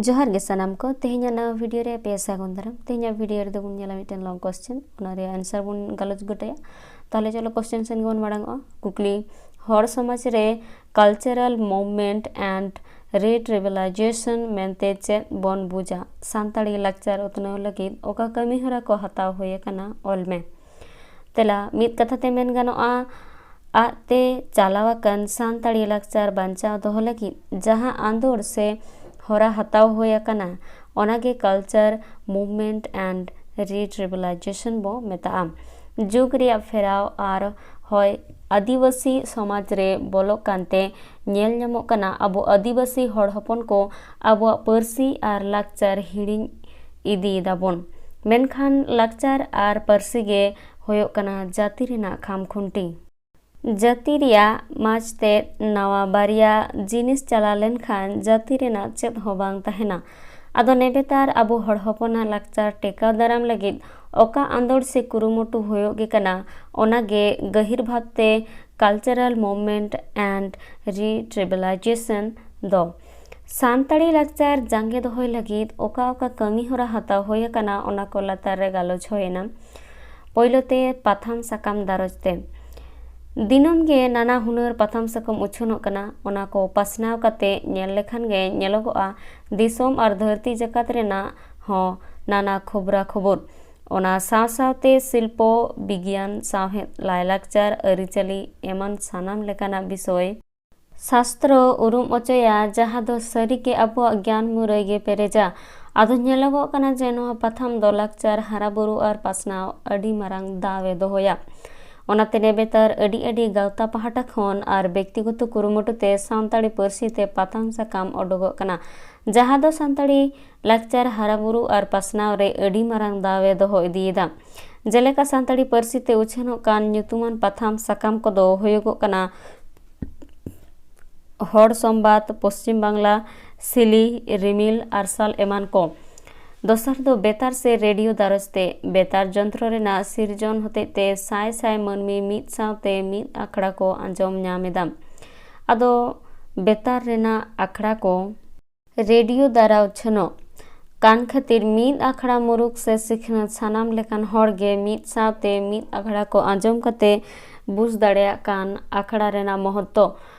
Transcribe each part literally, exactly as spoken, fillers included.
ᱡᱚᱦᱟᱨ ᱜᱮ ᱥᱟᱱᱟᱢ ᱠᱚ, ᱛᱮᱦᱮᱧᱟᱜ ᱱᱟᱣᱟ ᱵᱷᱤᱰᱤᱭᱳ ᱨᱮ ᱟᱯᱮ ᱥᱟᱹᱜᱩᱱ ᱫᱟᱨᱟᱢ᱾ ᱛᱮᱦᱮᱧᱟᱜ ᱵᱷᱤᱰᱤᱭᱳ ᱨᱮᱫᱚ ᱵᱚᱱ ᱧᱮᱞᱟ ᱢᱤᱫᱴᱮᱱ ᱞᱚᱝ ᱠᱚᱥᱪᱮᱱ, ᱚᱱᱟ ᱨᱮᱭᱟᱜ ᱟᱱᱥᱟᱨ ᱵᱚᱱ ᱜᱟᱞᱚᱪ ᱜᱚᱴᱟᱭᱟ᱾ ᱛᱟᱦᱚᱞᱮ ᱪᱚᱞᱚ ᱠᱚᱥᱪᱮᱱ ᱥᱮᱱ ᱜᱮᱵᱚᱱ ᱢᱟᱲᱟᱝ ᱚᱜᱼᱟ᱾ ᱠᱩᱠᱞᱤ, ᱦᱚᱲ ᱥᱚᱢᱟᱡᱽ ᱨᱮ cultural movement and retribalization ᱢᱮᱱᱛᱮ ᱪᱮᱫ ᱵᱚᱱ ᱵᱩᱡᱟ? ᱥᱟᱱᱛᱟᱲᱤ ᱞᱟᱠᱪᱟᱨ ᱩᱛᱱᱟᱹᱣ ᱞᱟᱹᱜᱤᱫ ᱚᱠᱟ ᱠᱟᱹᱢᱤᱦᱚᱨᱟ ᱠᱚ ᱦᱟᱛᱟᱣ ᱦᱩᱭ ᱟᱠᱟᱱᱟ? ᱚᱞ ᱢᱮ᱾ ᱛᱮᱞᱟ, ᱢᱤᱫ ᱠᱟᱛᱷᱟ ᱛᱮ ᱢᱮᱱ ᱜᱟᱱᱚᱜᱼᱟ, ᱟᱫ ᱛᱮ ᱪᱟᱞᱟᱣ ᱟᱠᱟᱱ ᱥᱟᱱᱛᱟᱲᱤ ᱞᱟᱠᱪᱟᱨ ᱵᱟᱧᱪᱟᱣ ᱫᱚᱦᱚ ᱞᱟᱹᱜᱤᱫ ᱡᱟᱦᱟᱸ ᱟᱸᱫᱳᱲ ᱥᱮ ᱦᱚᱨᱟ ᱦᱟᱛᱟᱣ ᱦᱩᱭ ᱟᱠᱟᱱᱟ, ᱚᱱᱟᱜᱮ culture movement and retribalization ᱵᱚ ᱢᱮᱛᱟᱜᱼᱟ᱾ ᱡᱩᱜᱽ ᱨᱮᱭᱟᱜ ᱯᱷᱮᱨᱟᱣ ᱟᱨ ᱦᱚᱭ ᱟᱹᱫᱤᱵᱟᱹᱥᱤ ᱥᱚᱢᱟᱡᱽ ᱨᱮ ᱵᱚᱞᱚᱜ ᱠᱟᱱᱛᱮ ᱧᱮᱞ ᱧᱟᱢᱚᱜ ᱠᱟᱱᱟ, ᱟᱵᱚ ᱟᱹᱫᱤᱵᱟᱹᱥᱤ ᱦᱚᱲ ᱦᱚᱯᱚᱱ ᱠᱚ ᱟᱵᱚᱣᱟᱜ ᱯᱟᱹᱨᱥᱤ ᱟᱨ ᱞᱟᱠᱪᱟᱨ ᱦᱤᱲᱤᱧ ᱤᱫᱤᱭᱮᱫᱟ ᱵᱚᱱ᱾ ᱢᱮᱱᱠᱷᱟᱱ ᱞᱟᱠᱪᱟᱨ ᱟᱨ ᱯᱟᱹᱨᱥᱤ ᱜᱮ ᱦᱩᱭᱩᱜ ᱠᱟᱱᱟ ᱡᱟᱹᱛᱤ ᱨᱮᱱᱟᱜ ᱠᱷᱟᱢ ᱠᱷᱩᱱᱴᱤ᱾ ᱡᱟᱹᱛᱤ ᱨᱮᱭᱟᱜ ᱢᱟᱡᱽ ᱛᱮᱫ ᱱᱟᱣᱟ ᱵᱟᱨᱭᱟ ᱡᱤᱱᱤᱥ ᱪᱟᱞᱟᱣ ᱞᱮᱱᱠᱷᱟᱱ ᱡᱟᱹᱛᱤ ᱨᱮᱱᱟᱜ ᱪᱮᱫ ᱦᱚᱸ ᱵᱟᱝ ᱛᱟᱦᱮᱱᱟ᱾ ᱟᱫᱚ ᱱᱮᱵᱮᱛᱟᱨ ᱟᱵᱚ ᱦᱚᱲ ᱦᱚᱯᱚᱱᱟᱜ ᱞᱟᱠᱪᱟᱨ ᱴᱮᱠᱟᱣ ᱫᱟᱨᱟᱢ ᱞᱟᱹᱜᱤᱫ ᱚᱠᱟ ᱟᱸᱫᱳᱲ ᱥᱮ ᱠᱩᱨᱩᱢᱩᱴᱩ ᱦᱩᱭᱩᱜ ᱜᱮ ᱠᱟᱱᱟ, ᱚᱱᱟᱜᱮ ᱜᱟᱹᱦᱤᱨ ᱵᱷᱟᱵᱽᱛᱮ cultural movement and retribalization ᱫᱚ᱾ ᱥᱟᱱᱛᱟᱲᱤ ᱞᱟᱠᱪᱟᱨ ᱡᱟᱸᱜᱮ ᱫᱚᱦᱚᱭ ᱞᱟᱹᱜᱤᱫ ᱚᱠᱟ ᱚᱠᱟ ᱠᱟᱹᱢᱤ ᱦᱚᱨᱟ ᱦᱟᱛᱟᱣ ᱦᱩᱭ ᱟᱠᱟᱱᱟ, ᱚᱱᱟ ᱠᱚ ᱞᱟᱛᱟᱨ ᱨᱮ ᱜᱟᱞᱚᱪ ᱦᱩᱭᱮᱱᱟ᱾ ᱯᱳᱭᱞᱳ ᱛᱮ ᱯᱟᱛᱷᱟᱢ ᱥᱟᱠᱟᱢ ᱫᱟᱨᱚᱡ ᱛᱮ᱾ ᱫᱤᱱᱟᱹᱢ ᱜᱮ ᱱᱟᱱᱟ ᱦᱩᱱᱟᱹᱨ ᱯᱟᱛᱷᱟᱢ ᱥᱟᱠᱟᱢ ᱩᱪᱷᱟᱹᱱᱚᱜ ᱠᱟᱱᱟ, ᱚᱱᱟ ᱠᱚ ᱯᱟᱥᱱᱟᱣ ᱠᱟᱛᱮ ᱧᱮᱞ ᱞᱮᱠᱷᱟᱱ ᱜᱮ ᱧᱮᱞᱚᱜᱚᱜᱼᱟ, ᱫᱤᱥᱚᱢ ᱟᱨ ᱫᱷᱟᱹᱨᱛᱤ ᱡᱟᱠᱟᱛ ᱨᱮᱱᱟᱜ ᱦᱚᱸ ᱱᱟᱱᱟ ᱠᱷᱚᱵᱽᱨᱟ ᱠᱷᱚᱵᱚᱨ᱾ ᱚᱱᱟ ᱥᱟᱶ ᱥᱟᱶᱛᱮ ᱥᱤᱞᱯᱚ, ᱵᱤᱜᱽᱭᱟᱱ, ᱥᱟᱶᱦᱮᱫ, ᱞᱟᱭᱼᱞᱟᱠᱪᱟᱨ, ᱟᱹᱨᱤᱪᱟᱹᱞᱤ ᱮᱢᱟᱱ ᱥᱟᱱᱟᱢ ᱞᱮᱠᱟᱱᱟᱜ ᱵᱤᱥᱚᱭ ᱥᱟᱥᱛᱨᱚ ᱩᱨᱩᱢ ᱚᱪᱚᱭᱟ, ᱡᱟᱦᱟᱸ ᱫᱚ ᱥᱟᱹᱨᱤᱜᱮ ᱟᱵᱚᱣᱟᱜ ᱜᱮᱭᱟᱱ ᱢᱩᱨᱟᱹᱭ ᱜᱮ ᱯᱮᱨᱮᱡᱟ᱾ ᱟᱫᱚ ᱧᱮᱞᱚᱜᱚᱜ ᱠᱟᱱᱟ ᱡᱮ ᱱᱚᱣᱟ ᱯᱟᱛᱷᱟᱢ ᱫᱚ ᱞᱟᱠᱪᱟᱨ ᱦᱟᱨᱟᱵᱩᱨᱩ ᱟᱨ ᱯᱟᱥᱱᱟᱣ ᱟᱹᱰᱤ ᱢᱟᱨᱟᱝ ᱫᱟᱣ ᱮ ᱫᱚᱦᱚᱭᱟ᱾ ᱚᱱᱟᱛᱮ ᱱᱮᱵᱮᱛᱟᱨ ᱟᱹᱰᱤ ᱟᱹᱰᱤ ᱜᱟᱶᱛᱟ ᱯᱟᱦᱴᱟ ᱠᱷᱚᱱ ᱟᱨ ᱵᱮᱠᱛᱤᱜᱚᱛᱚ ᱠᱩᱨᱩᱢᱩᱴᱩ ᱛᱮ ᱥᱟᱱᱛᱟᱲᱤ ᱯᱟᱹᱨᱥᱤ ᱛᱮ ᱯᱟᱛᱷᱟᱢ ᱥᱟᱠᱟᱢ ᱚᱰᱚᱠᱚᱜ ᱠᱟᱱᱟ, ᱡᱟᱦᱟᱸ ᱫᱚ ᱥᱟᱱᱛᱟᱲᱤ ᱞᱟᱠᱪᱟᱨ ᱦᱟᱨᱟᱵᱩᱨᱩ ᱟᱨ ᱯᱟᱥᱱᱟᱣ ᱨᱮ ᱟᱹᱰᱤ ᱢᱟᱨᱟᱝ ᱫᱟᱣ ᱮ ᱫᱚᱦᱚ ᱤᱫᱤᱭᱮᱫᱟ᱾ ᱡᱮᱞᱮᱠᱟ ᱥᱟᱱᱛᱟᱲᱤ ᱯᱟᱹᱨᱥᱤ ᱛᱮ ᱩᱪᱷᱟᱹᱱᱚᱜ ᱠᱟᱱ ᱧᱩᱛᱩᱢᱟᱱ ᱯᱟᱛᱷᱟᱢ ᱥᱟᱠᱟᱢ ᱠᱚᱫᱚ ᱦᱩᱭᱩᱜᱚᱜ ᱠᱟᱱᱟ ᱦᱚᱲ ᱥᱚᱢᱵᱟᱫ, ᱯᱚᱥᱪᱤᱢ ᱵᱟᱝᱞᱟ, ᱥᱤᱞᱤ, ᱨᱤᱢᱤᱞ, ᱟᱨᱥᱟᱞ ᱮᱢᱟᱱ ᱠᱚ᱾ ᱫᱚᱥᱟᱨ ᱫᱚ ᱵᱮᱛᱟᱨ ᱥᱮ ᱨᱮᱰᱤᱭᱳ ᱫᱟᱨᱚᱡ ᱛᱮ᱾ ᱵᱮᱛᱟᱨ ᱡᱚᱱᱛᱨᱚ ᱨᱮᱱᱟᱜ ᱥᱤᱨᱡᱚᱱ ᱦᱚᱛᱮᱡ ᱛᱮ ᱥᱟᱭ ᱥᱟᱭ ᱢᱟᱹᱱᱢᱤ ᱢᱤᱫ ᱥᱟᱶᱛᱮ ᱢᱤᱫ ᱟᱠᱷᱲᱟ ᱠᱚ ᱟᱸᱡᱚᱢ ᱧᱟᱢ ᱮᱫᱟ᱾ ᱟᱫᱚ ᱵᱮᱛᱟᱨ ᱨᱮᱱᱟᱜ ᱟᱠᱷᱲᱟ ᱠᱚ ᱨᱮᱰᱤᱭᱳ ᱫᱟᱨᱟᱣ ᱪᱷᱚᱱᱚᱜ ᱠᱟᱱ ᱠᱷᱟᱹᱛᱤᱨ ᱢᱤᱫ ᱟᱠᱷᱲᱟ ᱢᱩᱨᱩᱠ ᱥᱮ ᱥᱤᱠᱷᱱᱟᱹᱛ ᱥᱟᱱᱟᱢ ᱞᱮᱠᱟᱱ ᱦᱚᱲ ᱜᱮ ᱢᱤᱫ ᱥᱟᱶᱛᱮ ᱢᱤᱫ ᱟᱠᱷᱲᱟ ᱠᱚ ᱟᱸᱡᱚᱢ ᱠᱟᱛᱮ ᱵᱩᱡᱽ ᱫᱟᱲᱮᱭᱟᱜ ᱠᱟᱱ ᱟᱠᱷᱲᱟ ᱨᱮᱱᱟᱜ ᱢᱚᱦᱚᱛ ᱫᱚ᱾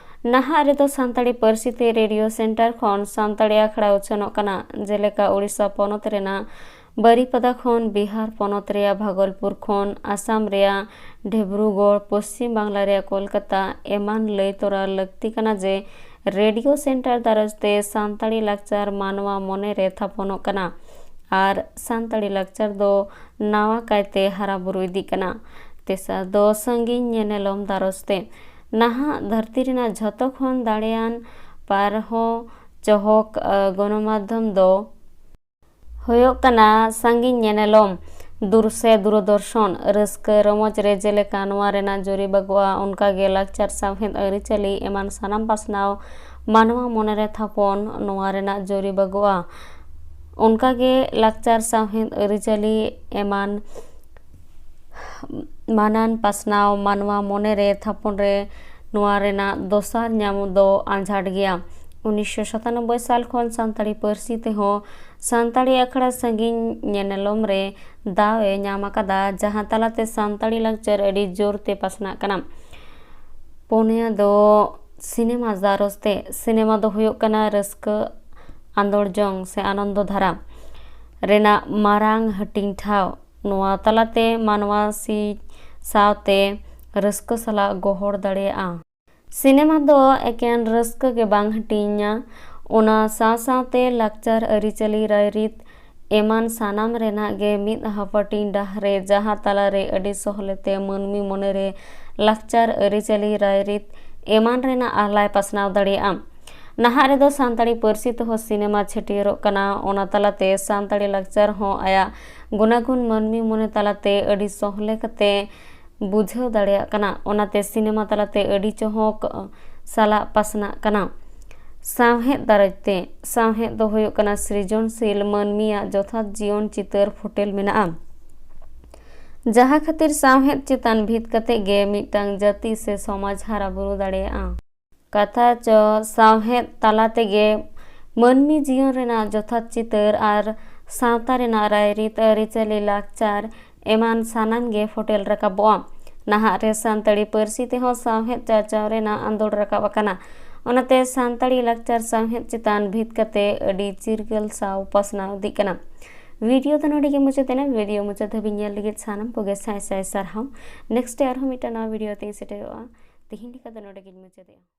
ᱱᱟᱦᱟᱜ ᱨᱮᱫᱚ ᱥᱟᱱᱛᱟᱲᱤ ᱯᱟᱹᱨᱥᱤ ᱛᱮ ᱨᱮᱰᱤᱭᱳ ᱥᱮᱱᱴᱟᱨ ᱠᱷᱚᱱ ᱥᱟᱱᱛᱟᱲᱤ ᱟᱠᱷᱲᱟ ᱩᱪᱷᱟᱹᱱᱚᱜ ᱠᱟᱱᱟ, ᱡᱮᱞᱮᱠᱟ ᱳᱰᱤᱥᱟ ᱯᱚᱱᱚᱛ ᱨᱮᱱᱟᱜ ᱵᱟᱨᱤᱯᱟᱫᱟ ᱠᱷᱚᱱ, ᱵᱤᱦᱟᱨ ᱯᱚᱱᱚᱛ ᱨᱮᱭᱟᱜ ᱵᱷᱟᱜᱚᱞᱯᱩᱨ ᱠᱷᱚᱱ, ᱟᱥᱟᱢ ᱨᱮᱭᱟᱜ ᱰᱷᱮᱵᱽᱨᱩᱜᱚᱲ, ᱯᱚᱥᱪᱤᱢ ᱵᱟᱝᱞᱟ ᱨᱮᱭᱟᱜ ᱠᱳᱞᱠᱟᱛᱟ ᱮᱢᱟᱱ ᱞᱟᱹᱭ ᱛᱚᱨᱟ ᱞᱟᱹᱠᱛᱤ ᱠᱟᱱᱟ ᱡᱮ ᱨᱮᱰᱤᱭᱳ ᱥᱮᱱᱴᱟᱨ ᱫᱟᱨᱟᱭ ᱛᱮ ᱥᱟᱱᱛᱟᱲᱤ ᱞᱟᱠᱪᱟᱨ ᱢᱟᱱᱣᱟ ᱢᱚᱱᱮ ᱨᱮ ᱛᱷᱟᱯᱚᱱᱚᱜ ᱠᱟᱱᱟ ᱟᱨ ᱥᱟᱱᱛᱟᱲᱤ ᱞᱟᱠᱪᱟᱨ ᱫᱚ ᱱᱟᱣᱟ ᱠᱟᱭᱛᱮ ᱦᱟᱨᱟ ᱵᱩᱨᱩ ᱤᱫᱤᱜ ᱠᱟᱱᱟ᱾ ᱛᱮᱥᱟᱨ ᱫᱚ ᱥᱟᱺᱜᱤᱧ ᱧᱮᱱᱮᱞᱚᱢ ᱫᱟᱨᱚᱡᱽ ᱛᱮ᱾ ᱱᱟᱦᱟᱜ ᱫᱷᱟᱹᱨᱛᱤ ᱨᱮᱱᱟᱜ ᱡᱷᱚᱛᱚ ᱠᱷᱚᱱ ᱫᱟᱲᱮᱭᱟᱱ ᱯᱟᱨᱦᱚᱸ ᱪᱚᱦᱚᱠ, ᱟ, ᱜᱚᱱᱚᱢᱟᱫᱽᱫᱷᱚᱢ ᱫᱚ ᱦᱩᱭᱩᱜ ᱠᱟᱱᱟ ᱥᱟᱺᱜᱤᱧ ᱧᱮᱱᱮᱞᱚᱢ᱾ ᱫᱩᱨ ᱥᱮ ᱫᱩᱨᱚᱫᱚᱨᱥᱚᱱ ᱨᱟᱹᱥᱠᱟᱹ ᱨᱚᱢᱚᱡᱽ ᱨᱮ ᱡᱮᱞᱮᱠᱟ ᱱᱚᱣᱟ ᱨᱮᱱᱟᱜ ᱡᱩᱨᱤ ᱵᱟᱹᱜᱩᱜᱼᱟ, ᱚᱱᱠᱟᱜᱮ ᱞᱟᱠᱪᱟᱨ, ᱥᱟᱶᱦᱮᱫ, ᱟᱹᱨᱤᱪᱟᱹᱞᱤ ᱮᱢᱟᱱ ᱥᱟᱱᱟᱢ ᱯᱟᱥᱱᱟᱣ ᱢᱟᱱᱣᱟ ᱢᱚᱱᱮᱨᱮ ᱛᱷᱟᱯᱚᱱ ᱱᱚᱣᱟ ᱨᱮᱱᱟᱜ ᱡᱩᱨᱤ ᱵᱟᱹᱜᱩᱜᱼᱟ᱾ ᱚᱱᱠᱟᱜᱮ ᱞᱟᱠᱪᱟᱨ, ᱥᱟᱶᱦᱮᱫ, ᱟᱹᱨᱤᱪᱟᱹᱞᱤ ᱮᱢᱟᱱ ᱢᱟᱱᱟᱱ ᱯᱟᱥᱱᱟᱣ ᱢᱟᱱᱣᱟ ᱢᱚᱱᱮᱨᱮ ᱛᱷᱟᱯᱚᱱ ᱨᱮ ᱱᱚᱣᱟ ᱨᱮᱱᱟᱜ ᱫᱚᱥᱟᱨ ᱧᱟᱢ ᱫᱚ ᱟᱸᱡᱷᱟᱴ ᱜᱮᱭᱟ᱾ ᱩᱱᱤᱥᱥᱚ ᱥᱟᱛᱟᱱᱚᱵᱵᱳᱭ ᱥᱟᱞ ᱠᱷᱚᱱ ᱥᱟᱱᱛᱟᱲᱤ ᱯᱟᱹᱨᱥᱤ ᱛᱮᱦᱚᱸ ᱥᱟᱱᱛᱟᱲᱤ ᱟᱠᱷᱲᱟ ᱥᱟᱺᱜᱤᱧ ᱧᱮᱱᱮᱞᱚᱢ ᱨᱮ ᱫᱟᱣ ᱮ ᱧᱟᱢ ᱟᱠᱟᱫᱟ, ᱡᱟᱦᱟᱸ ᱛᱟᱞᱟᱛᱮ ᱥᱟᱱᱛᱟᱲᱤ ᱞᱟᱠᱪᱟᱨ ᱟᱹᱰᱤ ᱡᱳᱨ ᱛᱮ ᱯᱟᱥᱱᱟᱜ ᱠᱟᱱᱟ᱾ ᱯᱩᱱᱭᱟ ᱫᱚ ᱥᱤᱱᱮᱢᱟ ᱫᱟᱨᱚᱥ ᱛᱮ᱾ ᱥᱤᱱᱮᱢᱟ ᱫᱚ ᱦᱩᱭᱩᱜ ᱠᱟᱱᱟ ᱨᱟᱹᱥᱠᱟᱹ ᱟᱸᱫᱳᱲ ᱡᱚᱝ ᱥᱮ ᱟᱱᱚᱱᱫᱚ ᱫᱷᱟᱨᱟ ᱨᱮᱱᱟᱜ ᱢᱟᱨᱟᱝ ᱦᱟᱹᱴᱤᱧ ᱴᱷᱟᱶ᱾ ᱱᱚᱣᱟ ᱛᱟᱞᱟᱛᱮ ᱢᱟᱱᱣᱟ ᱥᱤᱧ ᱥᱟᱶᱛᱮ ᱨᱟᱹᱥᱠᱟᱹ ᱥᱟᱞᱟᱜ ᱜᱚᱦᱚᱲ ᱫᱟᱲᱮᱭᱟᱜᱼᱟ᱾ ᱥᱤᱱᱮᱢᱟ ᱫᱚ ᱮᱠᱮᱱ ᱨᱟᱹᱥᱠᱟᱹ ᱜᱮ ᱵᱟᱝ ᱦᱟᱹᱴᱤᱧᱟ, ᱚᱱᱟ ᱥᱟᱶ ᱥᱟᱶᱛᱮ ᱞᱟᱠᱪᱟᱨ, ᱟᱹᱨᱤᱪᱟᱹᱞᱤ, ᱨᱟᱭᱨᱤᱛ ᱮᱢᱟᱱ ᱥᱟᱱᱟᱢ ᱨᱮᱱᱟᱜ ᱜᱮ ᱢᱤᱫ ᱦᱟᱯᱟᱴᱤᱧ ᱰᱟᱦᱟᱨ ᱨᱮ, ᱡᱟᱦᱟᱸ ᱛᱟᱞᱟᱨᱮ ᱟᱹᱰᱤ ᱥᱚᱦᱞᱮ ᱛᱮ ᱢᱟᱹᱱᱢᱤ ᱢᱚᱱᱮᱨᱮ ᱞᱟᱠᱪᱟᱨ, ᱟᱹᱨᱤᱪᱟᱹᱞᱤ, ᱨᱟᱭᱨᱤᱛ ᱮᱢᱟᱱ ᱨᱮᱱᱟᱜ ᱟᱦᱞᱟᱭ ᱯᱟᱥᱱᱟᱣ ᱫᱟᱲᱮᱭᱟᱜᱼᱟ᱾ ᱱᱟᱦᱟᱜ ᱨᱮᱫᱚ ᱥᱟᱱᱛᱟᱲᱤ ᱯᱟᱹᱨᱥᱤ ᱛᱮᱦᱚᱸ ᱥᱤᱱᱮᱢᱟ ᱪᱷᱟᱹᱴᱭᱟᱹᱨᱚᱜ ᱠᱟᱱᱟ, ᱚᱱᱟ ᱛᱟᱞᱟᱛᱮ ᱥᱟᱱᱛᱟᱲᱤ ᱞᱟᱠᱪᱟᱨ ᱦᱚᱸ ᱟᱭᱟᱜ ᱜᱩᱱᱟᱜᱩᱱ ᱢᱟᱹᱱᱢᱤ ᱢᱚᱱᱮ ᱛᱟᱞᱟᱛᱮ ᱟᱹᱰᱤ ᱥᱚᱦᱞᱮ ᱠᱟᱛᱮ ᱵᱩᱡᱷᱟᱹᱣ ᱫᱟᱲᱮᱭᱟᱜ ᱠᱟᱱᱟ᱾ ᱚᱱᱟᱛᱮ ᱥᱤᱱᱮᱢᱟ ᱛᱟᱞᱟᱛᱮ ᱟᱹᱰᱤ ᱪᱚᱦᱚᱠ ᱥᱟᱞᱟᱜ ᱯᱟᱥᱱᱟᱜ ᱠᱟᱱᱟ᱾ ᱥᱟᱶᱦᱮᱫ ᱫᱟᱨᱟᱭ ᱛᱮ᱾ ᱥᱟᱶᱦᱮᱫ ᱫᱚ ᱦᱩᱭᱩᱜ ᱠᱟᱱᱟ ᱥᱨᱤᱡᱚᱱᱥᱤᱞ ᱢᱟᱹᱱᱢᱤᱭᱟᱜ ᱡᱚᱛᱷᱟᱛ ᱡᱤᱭᱚᱱ ᱪᱤᱛᱟᱹᱨ ᱯᱷᱩᱴᱮᱞ ᱢᱮᱱᱟᱜᱼᱟ, ᱡᱟᱦᱟᱸ ᱠᱷᱟᱹᱛᱤᱨ ᱥᱟᱶᱦᱮᱫ ᱪᱮᱛᱟᱱ ᱵᱷᱤᱛ ᱠᱟᱛᱮ ᱜᱮ ᱢᱤᱫᱴᱟᱝ ᱡᱟᱹᱛᱤ ᱥᱮ ᱥᱚᱢᱟᱡᱽ ᱦᱟᱨᱟ ᱵᱩᱨᱩ ᱫᱟᱲᱮᱭᱟᱜᱼᱟ᱾ ᱠᱟᱛᱷᱟ ᱪᱚ, ᱥᱟᱶᱦᱮᱫ ᱛᱟᱞᱟ ᱛᱮᱜᱮ ᱢᱟᱹᱱᱢᱤ ᱡᱤᱭᱚᱱ ᱨᱮᱱᱟᱜ ᱡᱚᱛᱷᱟᱛ ᱪᱤᱛᱟᱹᱨ ᱟᱨ ᱥᱟᱶᱛᱟ ᱨᱮᱱᱟᱜ ᱨᱟᱭᱨᱤᱛ, ᱟᱹᱨᱤᱪᱟᱹᱞᱤ, ᱞᱟᱠᱪᱟᱨ ᱮᱢᱟᱱ ᱥᱟᱱᱟᱢ ᱜᱮ ᱯᱷᱚᱴᱮᱞ ᱨᱟᱠᱟᱵᱚᱜᱼᱟ᱾ ᱱᱟᱦᱟᱜ ᱨᱮ ᱥᱟᱱᱛᱟᱲᱤ ᱯᱟᱹᱨᱥᱤ ᱛᱮᱦᱚᱸ ᱥᱟᱶᱦᱮᱫ ᱪᱟᱨᱪᱟᱣ ᱨᱮᱱᱟᱜ ᱟᱸᱫᱳᱲ ᱨᱟᱠᱟᱵ ᱟᱠᱟᱱᱟ᱾ ᱚᱱᱟᱛᱮ ᱥᱟᱱᱛᱟᱲᱤ ᱞᱟᱠᱪᱟᱨ ᱥᱟᱶᱦᱮᱫ ᱪᱮᱛᱟᱱ ᱵᱷᱤᱛ ᱠᱟᱛᱮ ᱟᱹᱰᱤ ᱪᱤᱨᱜᱟᱹᱞ ᱥᱟᱶ ᱯᱟᱥᱱᱟᱣ ᱤᱫᱤᱜ ᱠᱟᱱᱟ᱾ ᱵᱷᱤᱰᱤᱭᱳ ᱫᱚ ᱱᱚᱰᱮ ᱜᱮ ᱢᱩᱪᱟᱹᱫ ᱮᱱᱟ᱾ ᱵᱷᱤᱰᱤᱭᱳ ᱢᱩᱪᱟᱹᱫ ᱫᱷᱟᱹᱵᱤᱡ ᱧᱮᱞ ᱞᱟᱹᱜᱤᱫ ᱥᱟᱱᱟᱢ ᱠᱚᱜᱮ ᱥᱟᱭ ᱥᱟᱭ ᱥᱟᱨᱦᱟᱣ᱾ ᱱᱮᱠᱥᱴ ᱨᱮ ᱟᱨᱦᱚᱸ ᱢᱤᱫᱴᱟᱝ ᱱᱟᱣᱟ ᱵᱷᱤᱰᱤᱭᱳ ᱛᱮᱧ ᱥᱮᱴᱮᱨᱚᱜᱼᱟ᱾ ᱛᱮᱦᱮᱧ ᱞᱮᱠᱟ ᱫᱚ ᱱᱚᱰᱮ ᱜᱮᱧ ᱢᱩᱪᱟᱹᱫᱮᱜᱼᱟ᱾